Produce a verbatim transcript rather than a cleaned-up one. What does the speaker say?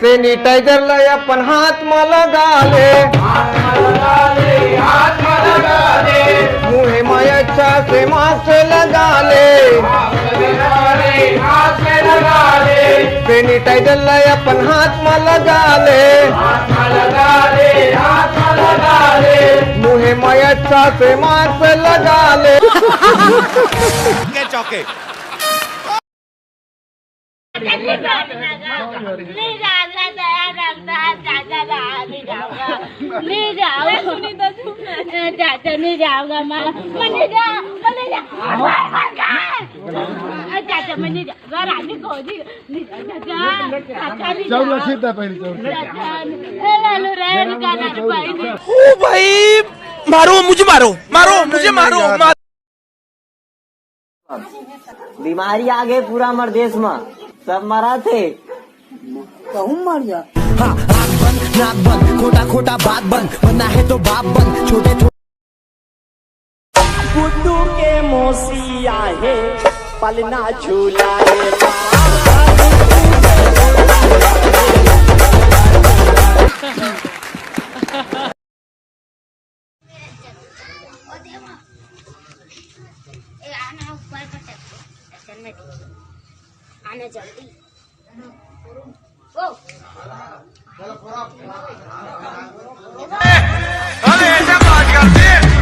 Sanitiser ला अपन हाथ म लगा ले, मुंह म अच्छा से मास्क लगा ले। सैनिटाइजर ला अपन हाथ म लगा ले, मुंह म अच्छा से मास्क लगा ले। नहीं जाऊंगा। नहीं जाऊंगा। चाचा, नहीं जाऊंगा। माँ, मैं नहीं जाऊंगा। नहीं जाऊंगा। चाचा, मैं नहीं जाऊंगा। रानी को नहीं, नहीं जाऊंगा। चाचा, नहीं जाऊंगा। चाउर रसीद दा पहले, चाउर। चाचा, ए, लालू, रहन का ना, भाई, नहीं। ओ भाई, मारो, मुझे मारो, मारो, मुझे मारो, मारो। बीमारी आ गए पूरा हमर देश में, सब मरा थे। कहूँ मर जा। हाँ, आँख बंद, नाक बंद, खोटा खोटा बात बंद, बनना है तो बाप बंद, छोटे छोटे। गुड्डू के मौसी आहे, पलना झूला रे। ए, आना ऊपर का टप-, टप्पन में देखिए। आना जल्दी। ओ। अरे ऐसा बात करते हैं।